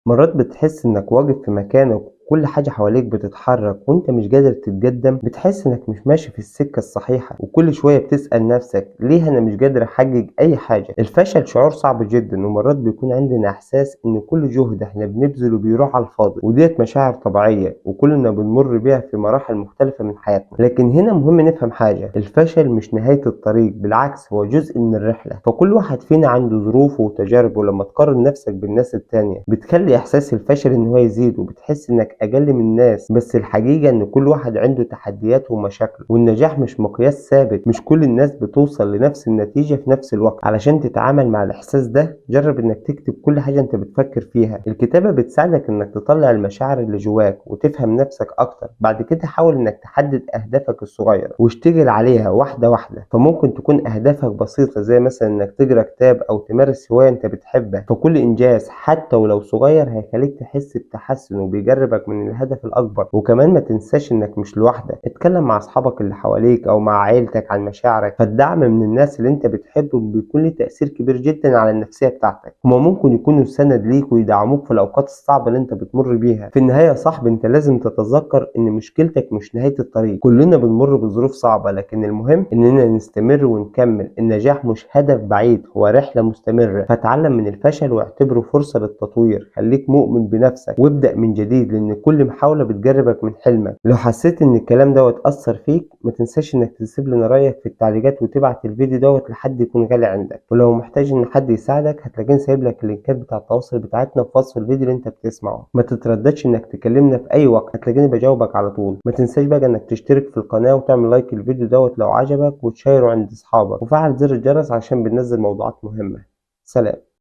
مرات بتحس إنك واقف في مكانك وكل حاجة حواليك بتتحرك وإنت مش قادر تتقدم. بتحس إنك مش ماشي في السكة الصحيحة، وكل شوية بتسأل نفسك ليه أنا مش قادر أحقق أي حاجة. الفشل شعور صعب جدا، ومرات بيكون عندنا إحساس إن كل جهد إحنا بنبذله بيروح على الفاضي، وديت مشاعر طبيعية وكلنا بنمر بيها في مراحل مختلفة من حياتنا. لكن هنا مهم نفهم حاجة، الفشل مش نهاية الطريق، بالعكس هو جزء من الرحلة. فكل واحد فينا عنده ظروفه وتجاربه. لما تقارن نفسك بالناس التانية بتخلي إحساس الفشل إن هو يزيد، وبتحس إنك أقل من الناس. بس الحقيقة إن كل واحد عنده تحدياته ومشاكله، والنجاح مش مقياس ثابت، مش كل الناس بتوصل لنفس النتيجة في نفس الوقت. علشان تتعامل مع الإحساس ده جرب إنك تكتب كل حاجة أنت بتفكر فيها. الكتابة بتساعدك إنك تطلع المشاعر اللي جواك وتفهم نفسك أكتر. بعد كده حاول إنك تحدد أهدافك الصغيرة واشتغل عليها واحدة واحدة. فممكن تكون أهدافك بسيطة زي مثلا إنك تقرأ كتاب أو تمارس هواية أنت بتحبها. فكل إنجاز حتى ولو صغير هيخليك تحس بتحسن وبيجربك من الهدف الأكبر. وكمان ما تنساش إنك مش لوحدك، اتكلم مع أصحابك اللي حواليك أو مع عيلتك عن مشاعرك. فالدعم من الناس اللي أنت بتحبهم بيكون له تأثير كبير جدا على النفسية بتاعتك. هما ممكن يكونوا سند ليك ويدعموك في الأوقات الصعبة اللي أنت بتمر بيها. في النهاية يا صاحبي أنت لازم تتذكر إن مشكلتك مش نهاية الطريق. كلنا بنمر بظروف صعبة، لكن المهم إننا نستمر ونكمل. النجاح مش هدف بعيد، هو رحلة مستمرة. فتعلم من الفشل واعتبره فرصة للتطوير. خليك مؤمن بنفسك وابدأ من جديد، لأن كل محاولة بتجربك من حلمك. لو حسيت إن الكلام دوت أثر فيك ما تنساش إنك تسيب لنا رأيك في التعليقات وتبعت الفيديو دوت لحد يكون غالي عندك. ولو محتاج إن حد يساعدك هتلاقيني سايب لك اللينكات بتاع التواصل بتاعتنا في وصف الفيديو اللي أنت بتسمعه. ما تترددش إنك تكلمنا في أي وقت، هتلاقيني بجاوبك على طول. ما تنساش بقى إنك تشترك في القناة وتعمل like الفيديو دوت لو عجبك وتشيره عند أصحابك، وفعل زر الجرس عشان بننزل موضوعات مهمة. سلام.